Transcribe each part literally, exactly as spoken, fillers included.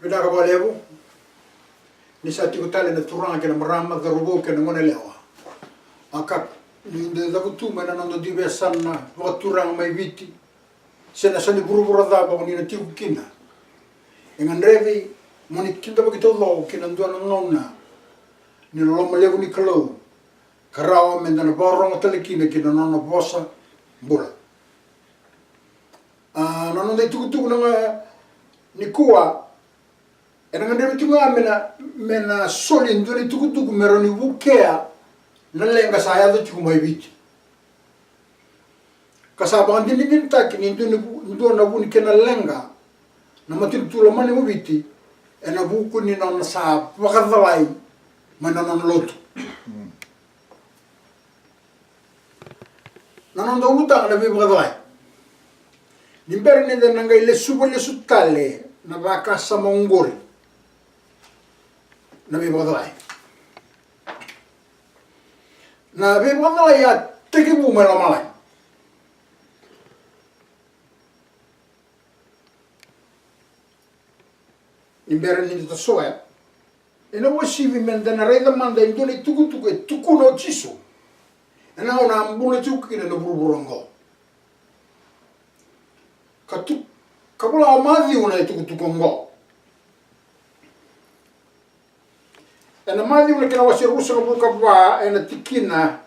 Vinaka vakalevu. Ni sa tiko tale na turaga kei na marama, cauravou kei na goneyalewa. A kaka ni dau cavutu mai na noda dui veiyasana vakaturaga mai Viti, se na yasa ni vuravura cava o ni na tiko kina. E gadrevi mo ni kidavaki taucoko ki na dua na gauna ni loloma levu ni Kalou, ka rawa meda na vakarorogo tale kina ki na nona vosa bula. A, na noda itukutuku na ga nikua, ena gadrevi tiko ga me na, me na soli e dua na itukutuku me rawa ni vukea na leqa sa yaco tiko mai Viti. Ka sa vakadinadinataki ni dua na vu-, dua na vu ni kena leqa na matanitu lomani o Viti, ena vuku ni nona sa vakacalai mai na nona lotu. Na noda ulutaga na veivakacalai. Ni bera ni da na qai lesuva lesu tale na vakasama oqori. Na veivakacalai. Na veivakacalai a tekivu mai lomalagi. Ni bera ni da tosoya, ena uasivi meda na raica mada e dua na itukutuku e tukuna o Jisu ena gauna a bula tiko kina na vuravura oqo. Ka tu, ka vola o Maciu na itukutuku oqo. Ena Maciu na kena wase ruasagavulu ka va, ena tikina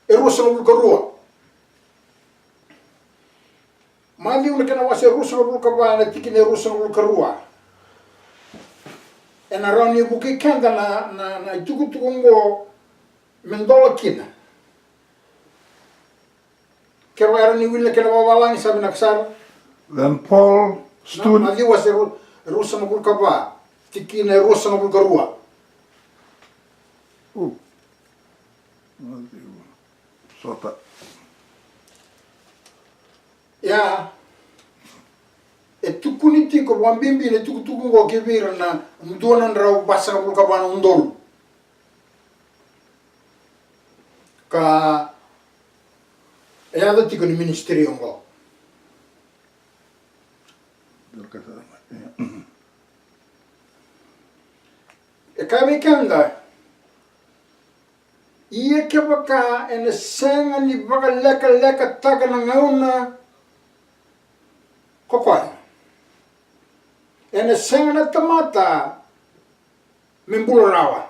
e ruasagavulu ka rua. Maciu na kena wase ruasagavulu ka va, ena tikina e ruasagavulu ka rua. Ena rawa ni vukei keda na, na, na itukutuku oqo me dola kina. Kevaka era ni wili na kena vavalagi, sa vinaka sara. Then Paul Na, stood. Maciu wase ru-, ruasagavulu ka va, tikina e ruasagavulu ka rua. Ooh. Maciu. Sota. Ia, e tukuni tiko vakabibi na itukutuku oqo ki vei ira na dua na drau vasagavulu ka va na udolu. Ka e yaco tiko ni ministry oqo. E kaya vei keda, ia kevaka ena sega ni vakalekalekataka na gauna ko koya, ena sega na tamata me bula rawa.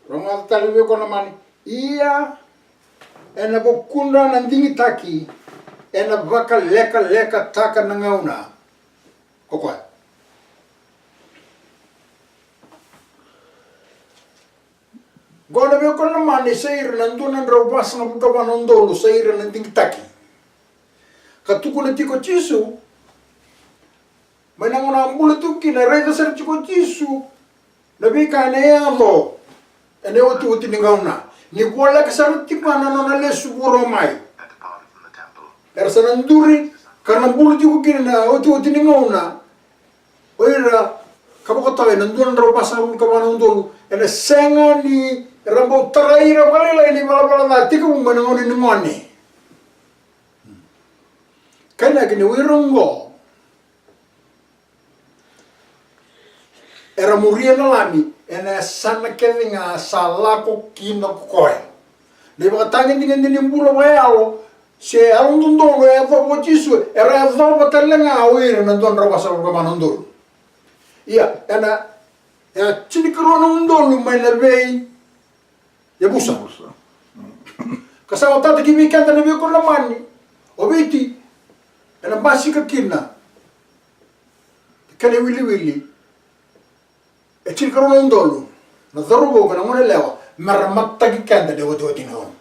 Rogoca tale vei koya na mani. Ia, ena vukudra na digitaki, ena vakalekalekataka na gauna ko koya. Qo na vei koya na mani, sa ira na dua na drau vasagavulu ka va na udolu, sa ira na digitaki. Ka tukuna tiko o Jisu, mai na gauna a bula tiko kina, e raica sara tiko o Jisu na veika ena yaco ena iotioti ni gauna. Ni voleka sara tiko ga na nona lesu vakarogo mai. Era sa na duri, ka ra na bula tiko kina na iotioti ni gauna. O ira ka vakatokai na dua na drau vasagavulu ka va na udolu, ena sega ni ra bau tarai ira vakalailai na ivalavala ca tekivu mai na gauna ni gone. Kainaki ni o ira oqo era muria na Lami ena yasana kece ga sa lako kina ko koya. Na ivakatagedegede ni bula vakayalo se yalododonu e yacova o Jisu, era yacova tale ga o ira na dua na drau vasagavulu ka va na udolu. Ia, ena, e tinikarua na udolu mai na vei yavusa. Yavusa. Ka sa matata ki vei keda na vei koya na mani, o Viti ena basika kina na kena iwiliwili. E tinikarua na udolu na cauravou kei na goneyalewa me ra mataki keda ena iotioti ni gauna.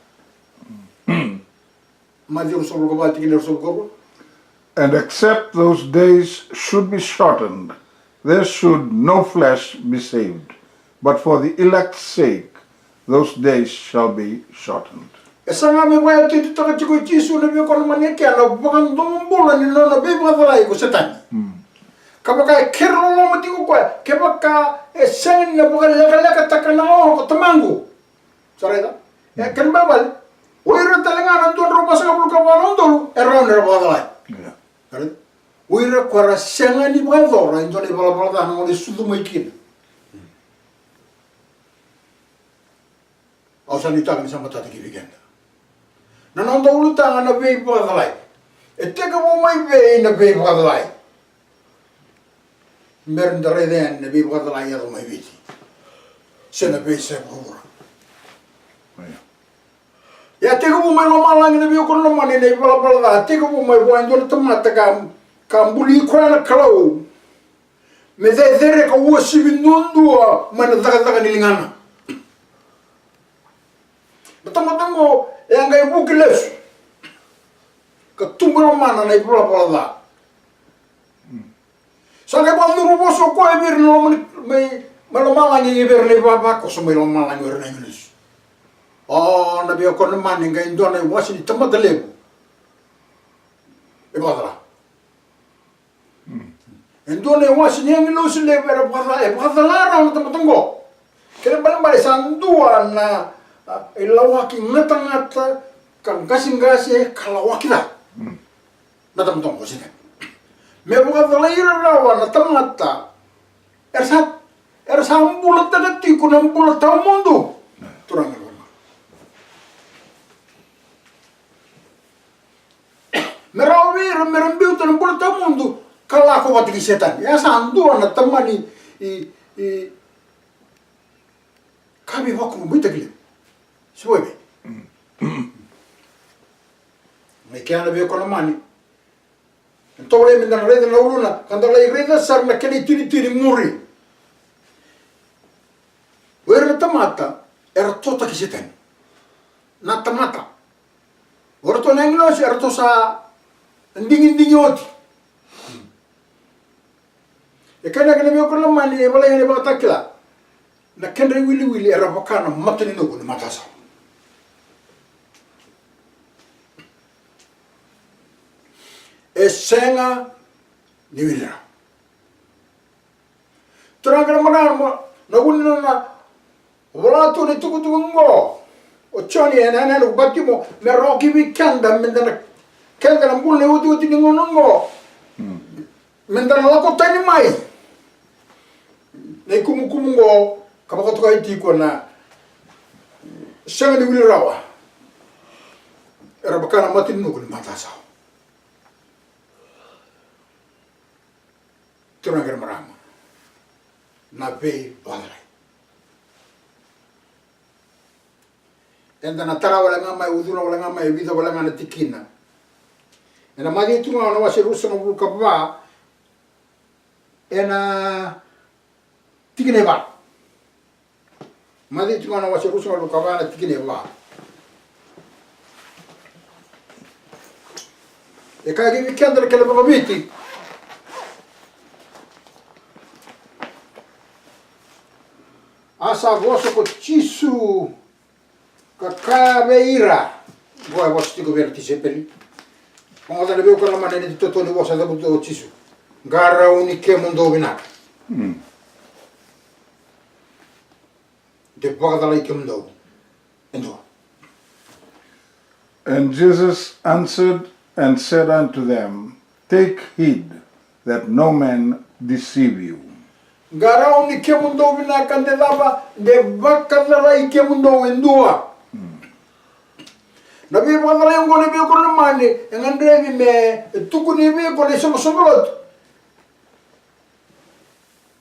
Maciu ruasagavulu ka va, tikina ruasagavulu ka rua. And except those days should be shortened, there should no flesh be saved. But for the elect's sake, those days shall be shortened. E saga me vakayatuyatutaka tiko o Jisu na vei koya na mani, e kea na vakadomobula ni nona veivakacalai ko Setani. Mm. Ka vaka e kere loloma tiko o koya, kevaka e sega ni na vakalekalekataka na gauna ko Tamaqu. Sa raica? E kena ibalebale, o ira tale ga na dua na drau vasagavulu ka va na udolu, e rawa ni ra vakacalai. Ia. Sa raica? O ira ko era sega ni vakayacora e dua na ivalavala ca na gauna e sucu mai kina. Au sa nuitaka ni sa matata ki vei keda. Na noda ulutaga na veivakacalai. E tekivu mai vei na veivakacalai? Me ra da raica yani na veivakacalai e yaco mai Viti se na veiyasai vuravura. Ia tekivu mai lomalagi na veiwekani lomani na ivalavala ca, tekivu mai vua e dua na tamata ka, ka buli koya na Kalou. Me cecere ka uasivi duadua mai na cakacaka ni ligana. Na tamata oqo e a qai vuki lesu ka tubu lomana na ivalavala ca. Sa qai vakacuru vosa o koya vei ira na loma ni, mai, mai lomalagi, vei ira na ivavakoso mai lomalagi, o ira na agilosi. O na veiwekani lomani, qai dua na iwase ni tamata levu e vakacala. E dua na iwase ni agilosi levu era vakacala, e vakacala rawa na tamata oqo. Kena ibalebale sa dua na, a, ilawaki gatagata ka qaseqase ka lawaki ca. Na tamata oqo sega. Me vakacalai ira rawa na tamata era sa, era sa bulataka tiko na bula tawamudu. Turaga na lomana. Me rawa vei ira me ra biuta na bula tawamudu ka lako vata kei Setani. E sa dua na tamani i, i, ka veivakurabuitaki levu. Se vei vei. Mai kea na veiwekani lomani. E tovolei me da na raica na uluna ka da lai raica sara na kena itinitini muri. O ira na tamata era totaki Setani. Na tamata. O ratou na agilosi eratou sa digidigi oti. E kaya na kena veiwekani lomani e volai ena iVakatakila, na kedra iwiliwili era vaka na mata ni nuku ni matasawa. E sega ni wili rawa. Turaga kei na marama, na vu ni nona vola tu na itukutuku oqo o Joni ena yanuyanu ko Patimo, me roki vei keda, me da na, keda na bula na iotioti ni gauna oqo. Me da na lako tani mai na ikumukumu oqo ka vakatokai tiko na sega ni wili rawa. Era vaka na mata ni nuku ni matasawa. Turaga kei na marama, na veivakacalai. Eda na tara wale ga mai, ucuna wale ga mai, e vica wale ga na tikina. Ena Maciu tu ga na wase ruasagavulu ka va, ena tikina e va. Maciu tiko ga na wase ruasagavulu ka va na tikina e va. E kaya vei keda na kena vakaviti. A sa vosa ko Jisu ka kaya vei ira. Qo e vosa tiko vei ira na tisaipeli. Oqo na veiwekani lomani, ena itovo ni vosa e cavuta o Jisu. Qarauni kemudou vinaka. De vakacalai kemudou e dua. And Jesus answered and said unto them, take heed that no man deceive you. Qarauni kemudou vinaka de cava, de vakacalai kemudou e dua. Na veivakacalai oqo na veiwekani lomani, e gadrevi me tukuni vei iko na isoqosoqo lotu.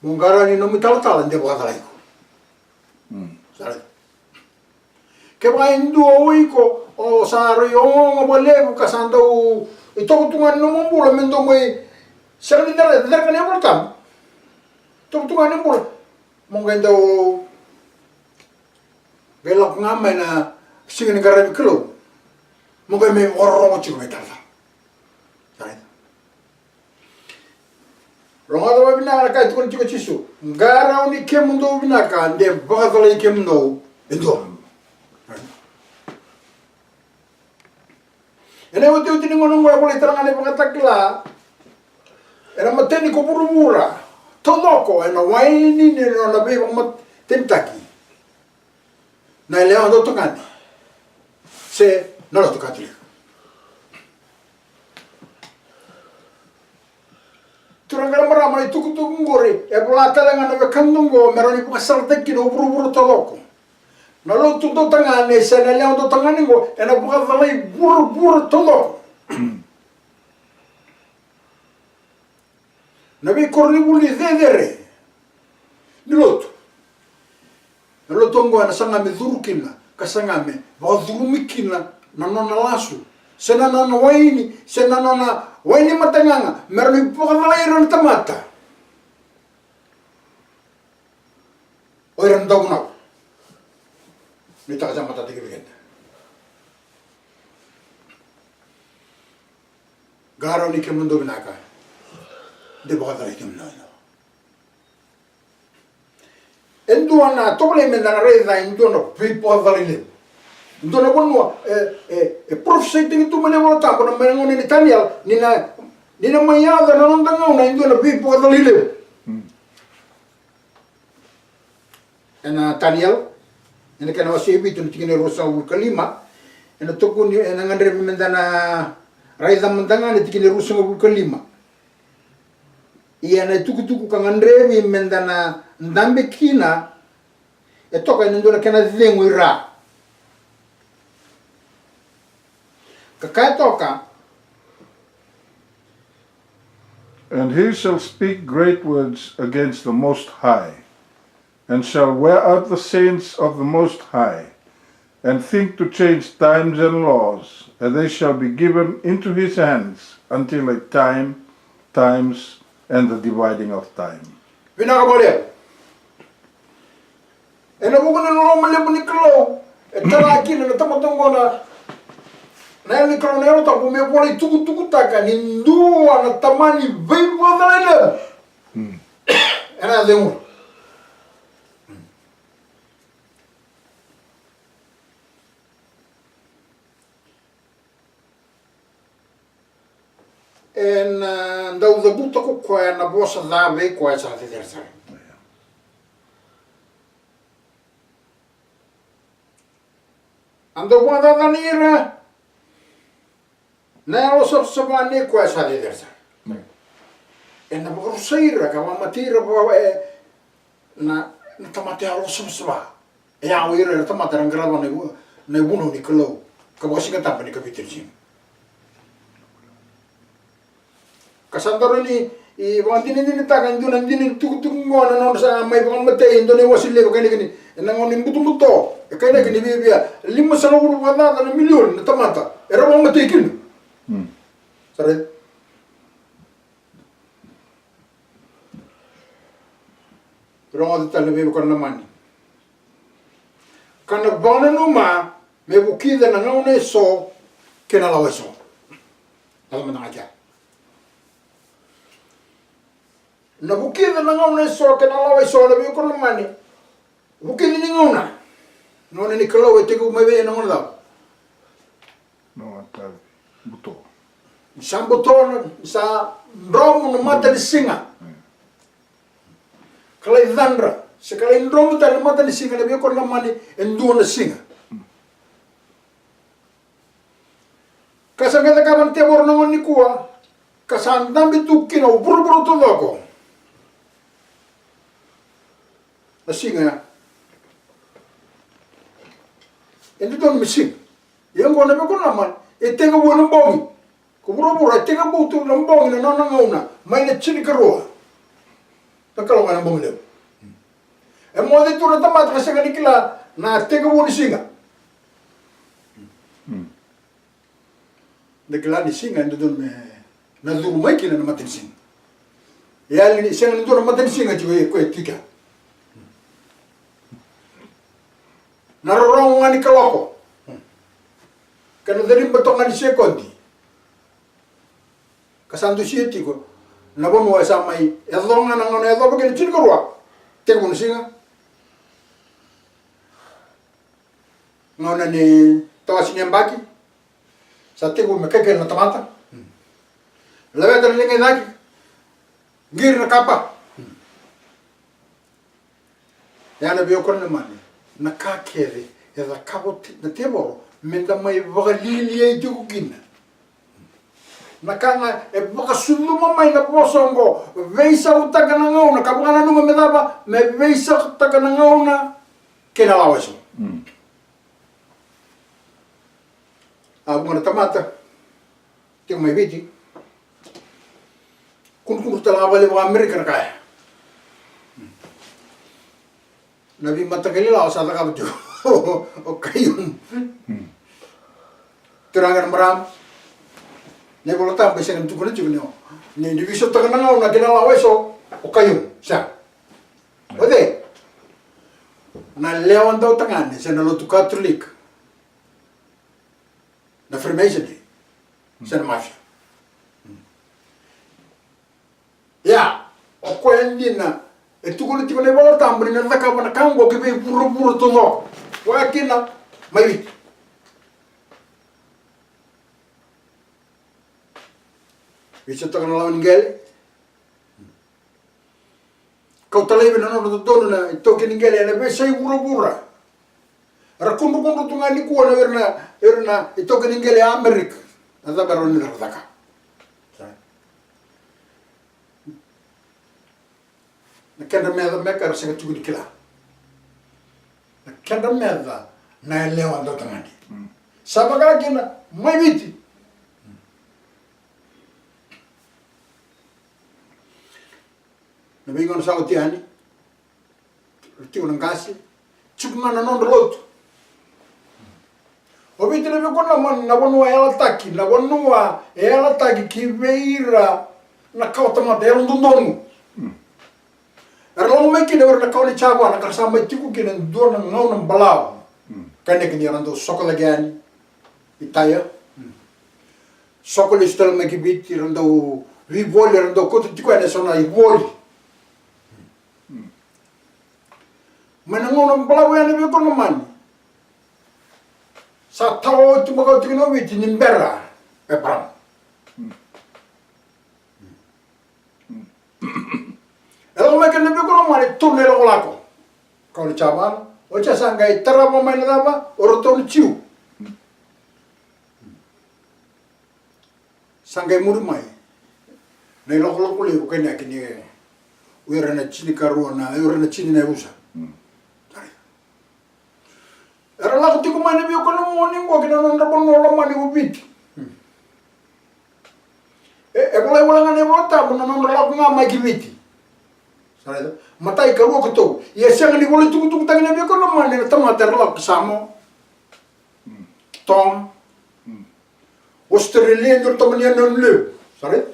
Mo qarauni nomu italatala de vakacalai iko. Sa raica. Kevaka e dua o iko o sa rui ogaoga vakalevu ka sa dau itoko tu ga ni nomu bula me dau mai sega ni dara, dara ka ni Abraham. Toko tu ga ni bula. Mo qai dau qai lako ga mai na siga ni qaravi Kalou. Mo qai mai vakarorogo tiko mai talatala. Sa raica. Rogoca vakavinaka na ka e tukuna tiko o Jisu. Qarauni kemudou vinaka de vakacalai kemudou e dua. Ena iotioti ni gauna oqo e volai tale ga na iVakatakila. Ena mateni ko vuravura taucoko ena waini ni nona veivakamatenitaki na yalewa dautagane se na lotu Katilika. Kama na itukutuku qori e vola tale ga na wekada oqo me rawa ni vakasalataki kina o vuravura taucoko. Na lotu dautagane se na lewa dautagane oqo ena vakacalai vuravura taucoko. Na veikoronivuli cecere ni lotu. Na lotu oqo ena saga me curu kina ka saga me vakacurumi kina na nona lasu se na nona waini se na nona waini matagaga me rawa ni vakacalai ira na tamata. O ira na dauvunau. Ni taka sa matata ki vei keda. Qarauni kemudou vinaka. De vakacalai kemudou. E dua na tovolei meda na raica e dua na veivakacalai levu. E dua na vanua e, e, e profesaitaki tu mai na iVolatabu na mai na gauna ni Taniela ni na, ni na mai yaco na noda gauna e dua na veivakacalai levu. Ena Taniela ena kena wase e vitu na tikina e ruasagavulu ka lima. Ena tukuni, ena gadrevi meda na raica mada ga na tikina e ruasagavulu ka lima. Ia na itukutuku ka gadrevi meda na dabe kina e toka ena dua na kena cegu i ra. Ka kaya toka. And he shall speak great words against the Most High, and shall wear out the saints of the Most High, and think to change times and laws, and they shall be given into his hands until a time, times, and the dividing of time. Vinaka vakalevu. Ena vuku ni loloma levu ni Kalou e tara kina na tamata oqo na, na Yalo ni Kalou na Yalo Tabu me volai tukutukutaka ni dua na tamani veivakacalai levu. Ena yaco e guru. Ena dau cavuta ko koya na vosa ca vei koya sa cecere sara. A dau vakacacani ira na yalo savasava nei koya sa cecere sara. Ena vakarusai ira ka vakamatei ira vaka e na, na tamata yalo savasava. E yawa ira era tamata era qarava na ivu-, na ivunau ni Kalou ka vakasigatabu ena ikavitu ni siga. Ka sa dau ni vakadinadinataka e dua na dina ni tukutuku oqo na nodra sa mai vakamatei e dua na iwase levu ka kaya kina ena gauna ni butobuto e kaya kina viavia limasagavulu vakacaca na milioni na tamata era vakamatei kina. Sa raica? Rogoca tale na veiwekani lomani. Ka na vakananuma me vukica na gauna eso kei na lawa eso. Na lomana ga kea. Na vukica na gauna eso kei na lawa eso na veiwekani lomani. Vukici ni gauna. Gauna ni Kalou e tekivu mai vei ena gauna cava? Na watavi. Buto. Ni sa buto na, ni sa dromu na mata ni siga. Ka lai cadra se ka lai dromu tale na mata ni siga na veiwekani lomani e dua na siga. Ka sa qai cakava na tevoro na gauna nikua ka sa dabe tu kina o vuravura taucoko. Na siga ya e dodonu me siga. Ia oqo na veiwekani lomani e tekivu ena bogi. Ko vuravura e tekivu tu na bogi na nona gauna mai na tinikarua. Na Kalou ga na bogi levu. E moce tu na tamata ka sega ni kila na tekivu ni siga. Da kila ni siga e dodonu me na curu mai kina na matanisiga. E yali ni sega ni dua na matanisiga tiko e koya tiko. Na rorogo ga ni kaloko kei na cariba toka ga ni sekodi. Ka sa dusia tiko na vanua e sa mai yaco ga na gauna e yacova kina tinikarua. Tekivu na siga. Gauna ni tawasi ni yabaki. Sa tekivu me kaikai na tamata. Laveta na liga i cake. Qiri na kapa. Ia na veiwekani lomani, na ka kece e cakava na tevoro meda mai vakalialiai tiko kina. Na ka ga e vakasucuma mai na vosa oqo, veisautaka na gauna, ka vakananuma me cava, me veisautaka na gauna kei na lawa eso. Mm. A vuqa na tamata tiko mai Viti, kudrukudru tale ga vale vaka-Amerika na kaya. Na veimataqali lawa sa cakava tiko o Khaiyum. Turaga na marama, na iVola Tabu e sega ni tukuna tiko ni, ni, ni veisautaka na gauna kei na lawa eso o Khaiyum. Sa o cei? Na lewa dautagane se na lotu Katolika, na Freemason, se na Mafia. Ia, o koya dina e tukuna tiko na iVola Tabu ni na cakava na ka oqo ki vei vuravura taucoko. Koya kina mai Viti. Veisautaka na lawa ni qele. Kauta laivi na nodra dodonu na itaukei ni qele ena veiyasai vuravura. Era kudrukudru tu ga nikua na ira na, ira na itaukei ni qele e Amerika. Na cava e rawa ni ra caka? Na kedra meca, Meka, era sega tiko ni kila. Na kedra meca na yalewa dautagane. Mm. Sa vaka kina mai Viti. Na veigauna sa oti yani, tiko na qase, tiko ga na nodra lotu. O Viti, na veikonamani, na vanua e yalataki, na vanua e yalataki ki vei ira na kawatamata, yalododonu. Mm. Era lako mai kina o ira na kawa ni Javana, ka ra sa mai tiko kina e dua na gauna balavu. Mm. Ka inaki ni ra dau soko cake yani i Taia. Mm. Soko lesu tale mai ki Viti, ra dau veivoli, ra dau kauta tiko yani eso na ivoli. Mm. Mai na gauna balavu ya, na veikonamani, sa tawa oti makawa tiko na Viti ni bera o Eparama. Mm. E lako mai kina na veikonamani, tu na ilakolako. Kawa ni Javana, oti ya sa qai tarava mai na cava? O ratou na Jiu. Sa qai muri mai na ilakolako levu, ka inaki ni o ira na tinikarua na, o ira na tini na yavusa. Mm. Era lako tiko mai na veikonamoni oqo ki na nodra vanua lomani o Viti. E, e volai wale ga na iVola Tabu na nodra lako ga mai ki Viti. Sa raica? Matai, karua, katolu. Ia e sega ni volai tukutukutaki na veikonamoni na tamata era lako ki Samoa, ki Toga, Ositerelia, e dua na tamani yanuyanu levu. Sa raica?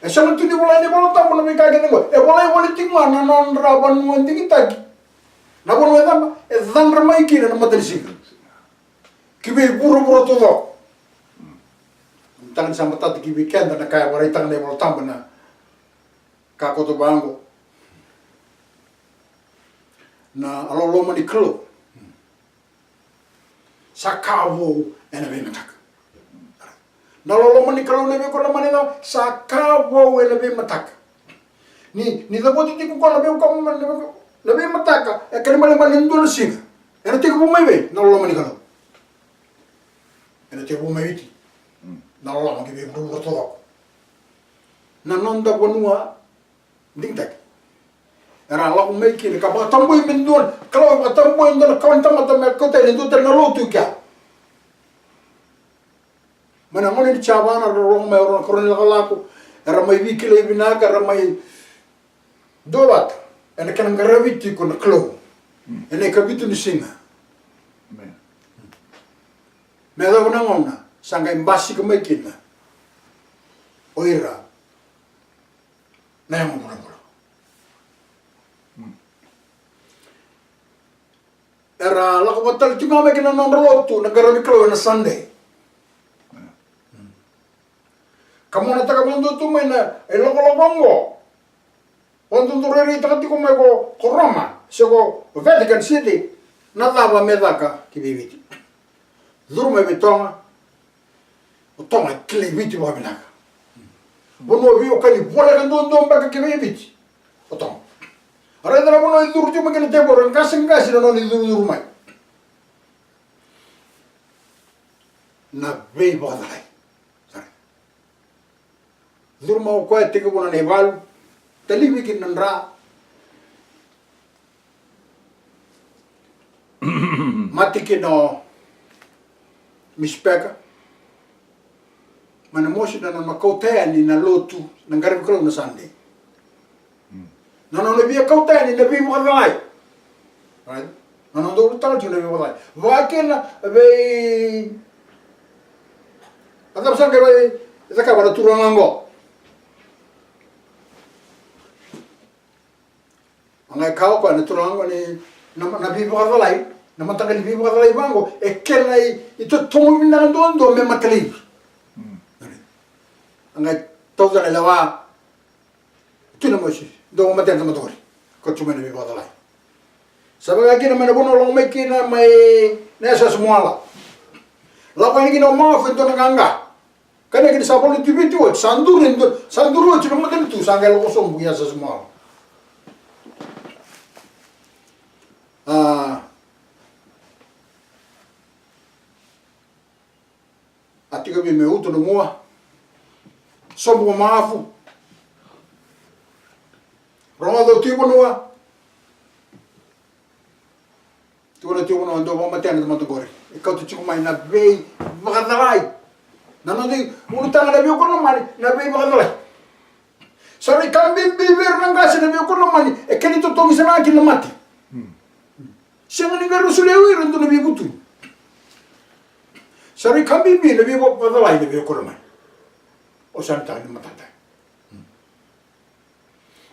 E sega tu ni volai na iVola Tabu na veika kece oqo. E volai wale tiko ga na nodra vanua digitaki. Na vanua e cava? E cadra mai kina na matanisiga ki vei vuravura taucoko. Mataka ni sa matata ki vei keda na ka e vakaraitaka na iVola Tabu, na ka koto vaqo. Na loloma ni Kalou sa ka vou ena veimataka. Na loloma ni Kalou, na veikonamani, sa ka vou ena veimataka. Ni, ni cavuti tiko koya na veimataka, e kena ibalebale e dua na siga ena tekivu mai vei? Na loloma ni Kalou. Ena tekivu mai Viti. Na loloma ki vei vuravura taucoko. Na noda vanua digitaki. Era lako mai kina ka vakatabui me dua, Kalou vakatabui e dua na kawa ni tamata me kauta e dua tale na lotu i kea. Mai na gauna ni Javana, ra rogo mai o rau na karua ni lakolako, era mai veikilai vinaka, era mai duavata ena kena qaravi tiko na Kalou ena ikavitu ni siga. Me yacova na gauna sa qai basika mai kina o ira na yago bulabula. Era lako vata tale tiko ga mai kina nodra lotu na qaravi Kalou ena Sunday. Ka monataka vakadua tu mai na ilokoloko oqo. Vakadua rairai taka tiko mai ko, ko Roma se ko Vatican City, na cava me caka ki vei Viti? Curu mai vei Toga. O Toga e kilai Viti vakavinaka. Vanua veiwekani voleka duadua beka ki vei Viti o Toga. A raica na vanua e curu tiko mai kina tevoro, e qaseqase na nona icurucuru mai. Na veivakacalai. Sa raica? Curu mai o koya, tekivu na ivalu, talivi kina na dra. Mate kina o Miss Peka. Mai na mosi na nona kauta yani na lotu, na qaravi Kalou na Sunday. Na nona via kauta yani na veivakacalai. Right? Na nona dau tala tiko na veivakacalai. Vaka kina vei, a cava sa qai vei, cakava na turaga oqo. A qai kaya o koya na turaga oqo ni na, na veivakacalai, na mataqali veivakacalai vaqo, e kena i, itotogi vinaka duadua me mate laivi. A qai tauca na lewa, tu na mosi, dou matea na tamata qori. Kauta mai na veivakacalai. Sa vaka kina mai na vanua lako mai kina mai na yasayasa Moala. Lako yani kina o Mafu e dua na qaqa. Kaya kina sa valu tu Viti oti, sa duri e dua, sa duri oti na matanitu, sa qai lako sobu ki yasayasa Moala. A, a tiko vei me utu na mua. Sobu ko Mafu. Rogoca o Tui Vanua. Tiko na Tui Vanua, dou vakamatea na tamata qori. E kauta tiko mai na veivakacalai. Na noda ulutaga na veiwekani lomani, na veivakacalai. Sa rui ka bibi vei ira na qase na veiwekani lomani, e kena itotogi sara ga kina na mate. Sega ni qai rau solia o ira e dua na veivutuni. Sa rui ka bibi na veivakacalai na veiwekani lomani. O sa na taka ni matata.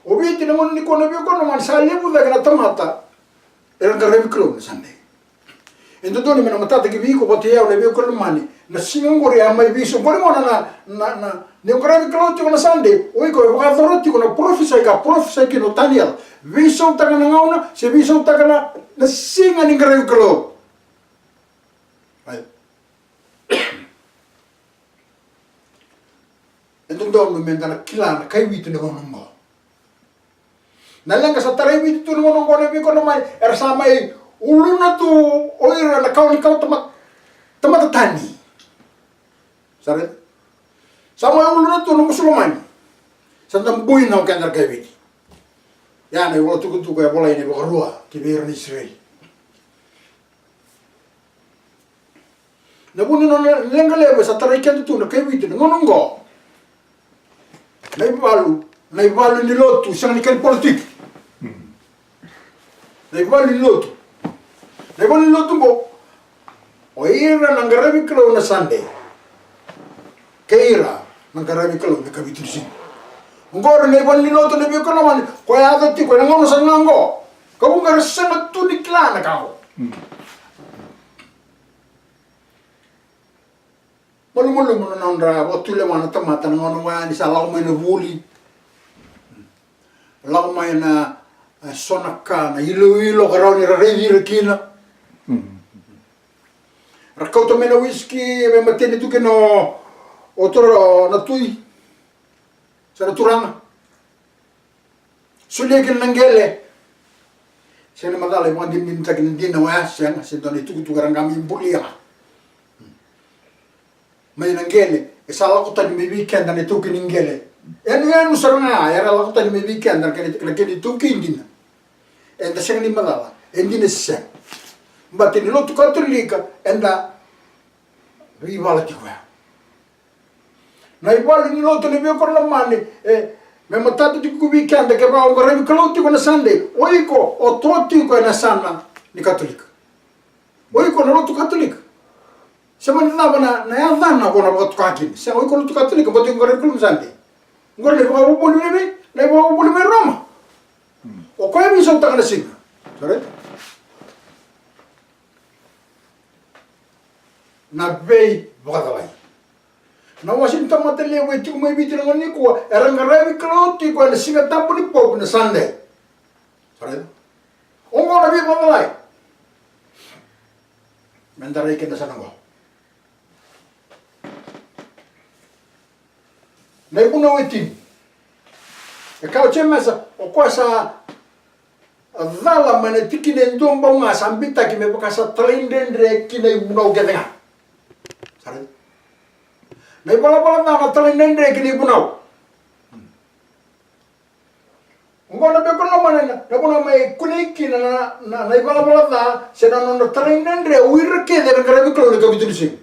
O Viti na gauna nikua na veiwekani lomani sa levu cake na tamata era qaravi Kalou na Sunday. E dodonu me na matata ki vei iko vata kei au na veiwekani lomani, na siga oqori a mai veisau. Qori gona na, na, na, ni o qaravi Kalou tiko na Sunday, o iko e vakayacora tiko na parofisai ka parofisai kina o Taniela. Veisautaka na gauna, se veisautaka na, na siga ni qaravi Kalou. Right. E dodonu me da na kila na kai Viti na gauna oqo. Na leqa sa tarai Viti tu na gauna oqo na veiwekani lomani, era sa mai uluna tu o ira na kawa ni kawa tama-, tamata tani. Sa raica? Sa mai uluna tu na musu lomani. Sa da buina o keda na kai Viti. Ia na ivola tukutuku e volai na iVakarua ki vei ira na Isireli. Na vu ni nona leqa levu e sa tarai keda tu na kai Viti na gauna oqo. Na ivalu, na ivalu ni lotu, sega ni kai politiki. Na ivalu ni lotu. Na ivalu ni lotu oqo. O ira na qaravi Kalou na Sunday. Kei ira na qaravi Kalou na kavitu ni siga. Oqori na ivalu ni lotu na veiwekani lomani, ko yaco tiko ena gauna sara ga oqo. Ka vuqa era sega tu ni kila na ka oqo. Malumalumu na nodra vakatulewa na tamata na gauna oya ni sa lako mai na vuli. Lako mai na, e, so na ka, na iloilo ka rawa ni ra raici ira kina. Ra kauta mai na wisiki, e veimateni tu kina o, o toro na tui. Sa na turaga. Solia kina na qele. Sega ni macala e vakadinadinataki na dina oya, sega, se dua na itukutuku era qai mai bulia. Mai na qele, e sa lako tani mai vei keda na itaukei ni qele. Yanuyanu sara ga era lako tani mai vei keda na kena, na kena itaukei dina. Eda sega ni macala e dina se sega. Baleta ni lotu Katolika eda veivala tiko ya. Na ivalu ni lotu na veiwekani lomani, e, me matata tiko vei keda, kevaka o qaravi Kalou tiko na Sunday, o iko o tu tiko ena yasana ni Katolika. O iko na lotu Katolika. Se mani cava na, na yacana ko na vakatoka kina. Se o iko lotu Katolika, baleta o iko qaravi Kalou na Sunday. Oqori na ivakavuvuli mai, na ivakavuvuli mai Roma. O koya e veisautaka na siga. Sa raica? Na veivakacalai. Na wase ni tamata levu e tiko mai Viti na gauna nikua, era qaravi Kalou tiko ena Siga Tabu ni Pope na Sunday. Sa raica? Oqo na veivakacalai. Me da rai keda sara oqo. Na ivunau e tini. E kaya o Jemesa, o koya sa cala mai na tikina e dua bau ga sa bitaki me vaka sa talaidredre ki na ivunau kece ga. Sa raica? Na ivalavala ca na talaidredre ki na ivunau. Oqo na veivakalomani, na vanua mai kunei kina na, na, na ivalavala ca se na nodra talai na dredre o ira kece era qaravi Kalou ena ikavitu ni siga.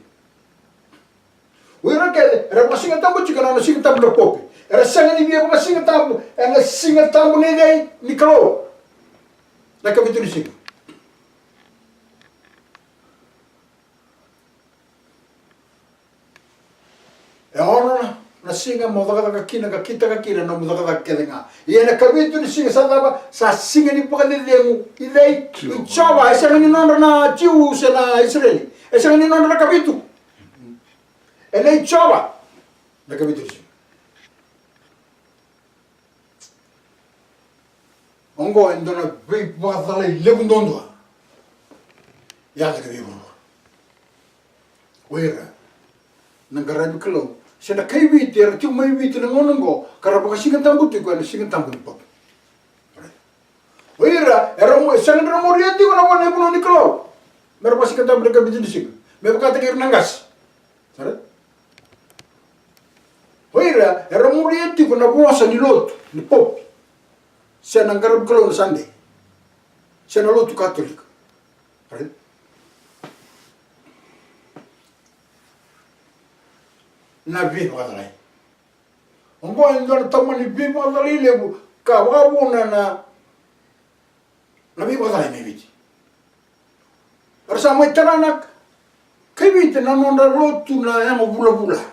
O ira kece era vakasigatabu tiko ena nona Siga Tabu na pope. Era sega ni via vakasigatabu ena Siga Tabu nei cei? Ni Kalou. Na ikavitu ni siga. E ono na, na siga mo cakacaka kina ka kitaka kina na nomu cakacaka kece ga. Ia na ikavitu ni siga sa cava? Sa siga ni vakacecegu i cei? Jiova. I Jiova. E sega ni nodra na Jiu se na Isireli. E sega ni nodra na ikavitu. E nei Jiova na ikavitu ni siga. Oqo e dua na veivakacalai levu duadua. Yaco na veivuravura. O ira na qaravi Kalou se na kai Viti era tiko mai Viti na gauna oqo ka ra vakasigatabu tiko ena Siga Tabu ni pope. O ira era mu, e sega ni ra muria tiko na vanua ni Kalou me ra vakasigatabu ena ikavitu ni siga me vakataki ira na qase. Sara? O ira era muria tiko na vosa ni lotu ni pope se na qaravi Kalou na Sade se na lotu Katolika. Right? Na veivakacalai. Oqo e dua na tamani veivakacalai levu ka vakavuna na, na veivakacalai mai Viti. Era sa mai tara na kai Viti na nodra lotu na yago vulavula.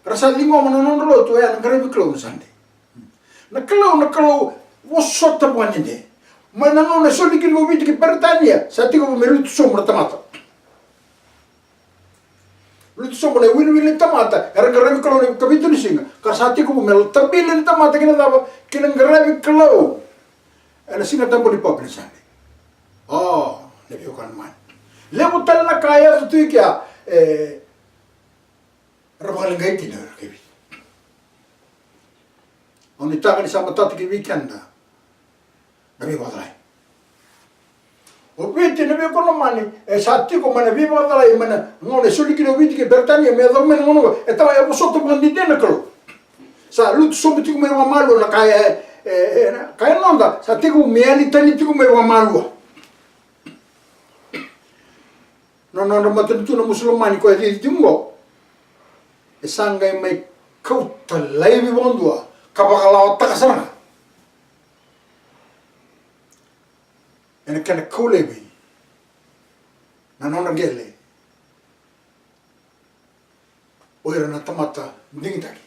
Era sa ciqoma na nodra lotu oya na qaravi Kalou na Sade. Na Kalou, na Kalou vosota vakadede. Mai na gauna e soli kina o Viti kei Peritania sa tekivu me lutu sobu na tamata. Lutu sobu na iwiliwili ni tamata era qaravi Kalou ena ikavitu ni siga, ka sa tekivu me tabile na tamata ki na cava? Ki na qaravi Kalou ena Siga Tabu ni pope na Sade. O, na veivakalomani. Levu tale na ka e yaco tu i kea, e, ra vakaleqai kina o ira kai Viti. Au nuitaka ni sa matata ki vei keda na veivakacalai. O Viti na veivakalomani e sa tiko mai na veivakacalai mai na gauna e soli kina o Viti kei Peritania me yacova mai na gauna oqo. E tawa e vosota vakadede na Kalou. Sa lutu sobu tiko mai vakamalua na ka e, e, e, na ka e noda sa tekivu me yali tani tiko mai vakamalua. Na nodra matanitu na Musulamani koya e cici tiko oqo, e sa qai mai kauta laivi vakadua ka vakalawataka sara ga ena kena kau laivi na nodra qele o ira na tamata digitaki.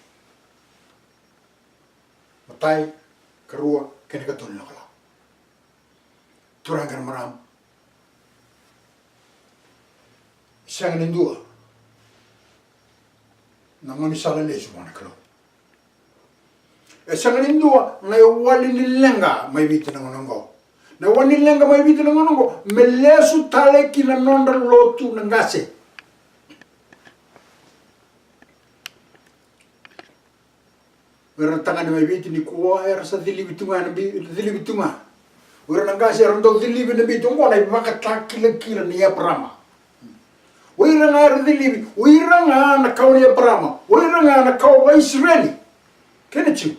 Matai, karua kei na katolu na ka. Turaga kei na marama, e sega ni dua na gaunisala lesu vua na Kalou. E sega ni dua na iwali ni leqa mai Viti na gauna oqo. Na iwali ni leqa mai Viti na gauna oqo me lesu tale ki na nodra lotu na qase. O ira na tagane mai Viti nikua era sa cilivi tu ga na Bi-, cilivi tu ga. O ira na qase era dau cilivi na Viti, oqo na ivakatakilakila nei Eparama. O ira ga era cilivi, o ira ga na kawa nei Eparama, o ira ga na kawa vakaIsireli kei na Jiu.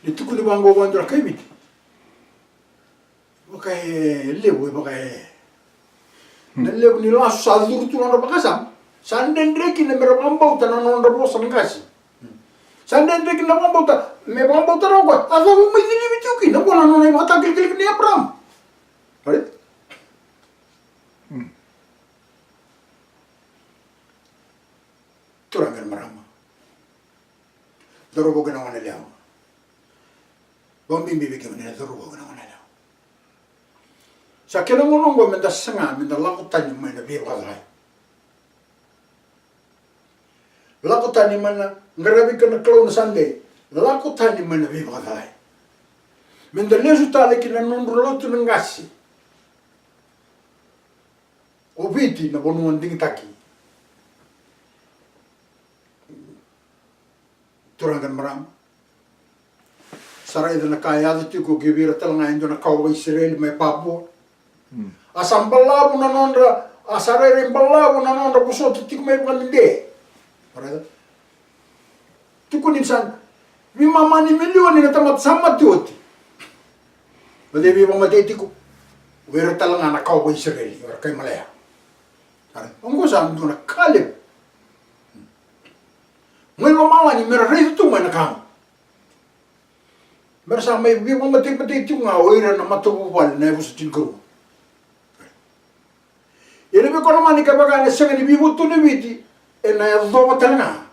Ni tukuni vaqo vua e dua na kai Viti. Vaka e levu, e vaka e na levu ni lasu sa curu tu na nodra vakasama. Sa dredre kina me ra vakabauta na nodra vosa na qase. Sa dredre kina vakabauta, me vakabauta rawa o koya. A cava mai cilivi tiko kina? Oqo na nona ivakatakilakila nei Eparama. Right? Turaga kei na marama, cauravou kei na goneyalewa. Vakabibi vei kemuni na cauravou kei na goneyalewa. Sa kena gauna oqo meda saga, meda lako tani mai na veivakacalai. Lako tani mai na qaravi kina Kalou na Sade. Lako tani mai na veivakacalai. Meda lesu tale ki na nodra lotu na qase. O Viti na vanua digitaki. Turaga kei na marama, sa raica na ka e yaco tiko ki vei ira tale ga e dua na kawa vakaIsireli mai Papua. A sa balavu na nodra, a sa rairai balavu na nodra vosota tiko mai vakadede. Raica. Tiko Ni sa veimama ni milioni na tamata sa mate oti. O cei e veivakamatei tiko? O ira tale ga na kawa vakaIsireli, o ira kai Malea. Oqo sa dua na ka levu mai lomalagi me ra raica tu mai na ka oqo. Me ra sa mai veivakamatei tiko ga o ira na matavuvale na yavusa tinikarua. Ia na veikoromani kevaka ena sega ni veivutuni o Viti, ena yacova tale ga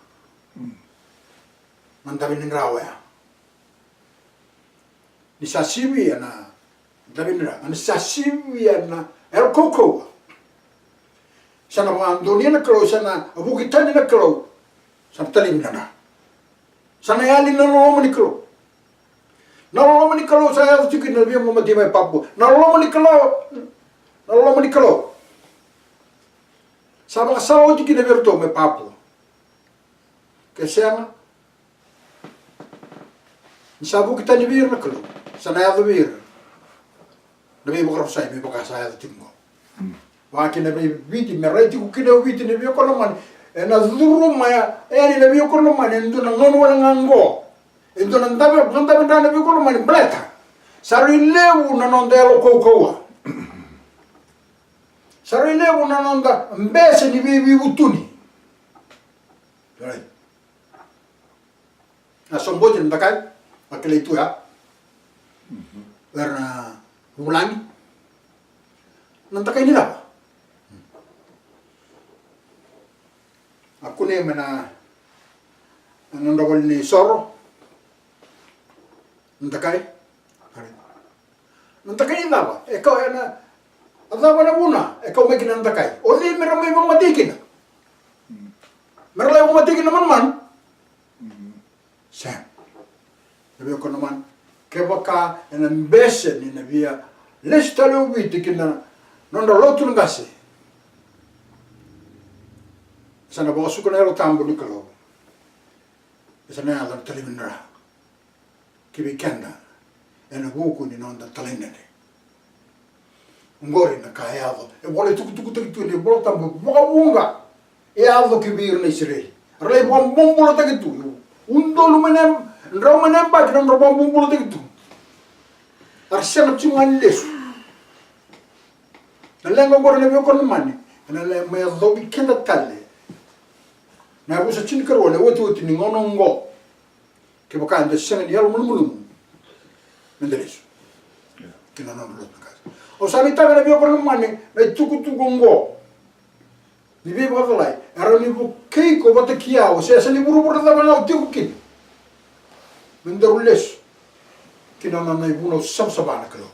na davinidra oya. Ni sa sivia na davinidra, ni sa sivia na yalo kaukauwa, sa na vakadonuya na Kalou, sa na vuki tani na Kalou, sa na talevi na dra. Sa na yali na loloma ni Kalou. Na loloma ni Kalou sa yaco tiko kina na veivakamatei mai Papua. Na loloma ni Kalou, na loloma ni Kalou sa vakasala oti kina vei iratou mai Papua. Ke sega, ni sa vuki tani vei ira na Kalou, sa na yaco vei ira na veivakarusai me vaka sa yaco tiko oqo. Vaka kina vei Viti, me rai tiko kina o Viti na veikoromani, ena curuma yani na veikoromani e dua na gauna wale ga oqo. E dua na dave, na dave dra na veikoromani baleta sa rui levu na noda yalo kaukauwa. Sa rui levu na noda bese ni veiveivutuni. Right. Na sobo oti na dakai, a kilai tu ya. Era na vulagi. Na dakai ni cava? A kunei mai na, na nodra vale ni soro. Na dakai. Na dakai ni cava? E kau ena, a cava na vuna e kau mai kina na dakai? O cei me ra mai vakamatei kina? Me ra lai vakamatei kina na manumanu? Sega. Na veikoromani, kevaka ena bese ni na via lesu tale o Viti kina nodra lotu na qase, sa na vakasuka na Yalo Tabu ni Kalou. E sa na yaco na talevi ni dra ki vei keda ena vuku ni noda talaidredre. Oqori na ka e yaco, e vola, e tukutukutaki tu ena iVola Tabu vakavuqa. E yaco ki vei ira na Isireli, ra lai vakabobulataki tu. Udolu mai na, drau mai na yabaki na nodra vakabobulataki tu. Era sega tiko ga ni lesu. Na leqa oqori na veikoromani, ena lai mai yacovi keda tale na yavusa tinikarua, na iotioti ni gauna oqo. Kevaka eda sega ni yalo malumalumu, meda lesu ki na nodra lotu na qase. Au sa nuitaka na veikoromani, na itukutuku oqo ni veivakacalai e rawa ni vukei iko vata kei au, se yasa ni vuravura cava ga o tiko kina, me daru lesu ki na nona ivunau savasava na Kalou.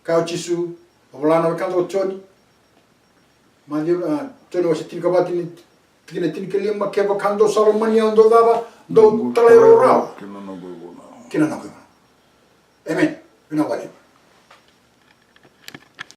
Kaya o Jisu, a vola na wekada o Joni, Maciu, a, Joni wase tinikava, tikina tinikalima: Kevaka dou sa lomani au, dou cava? Dou talairawarawa ki na noqu ivunau. Amen. Vinaka vakalevu.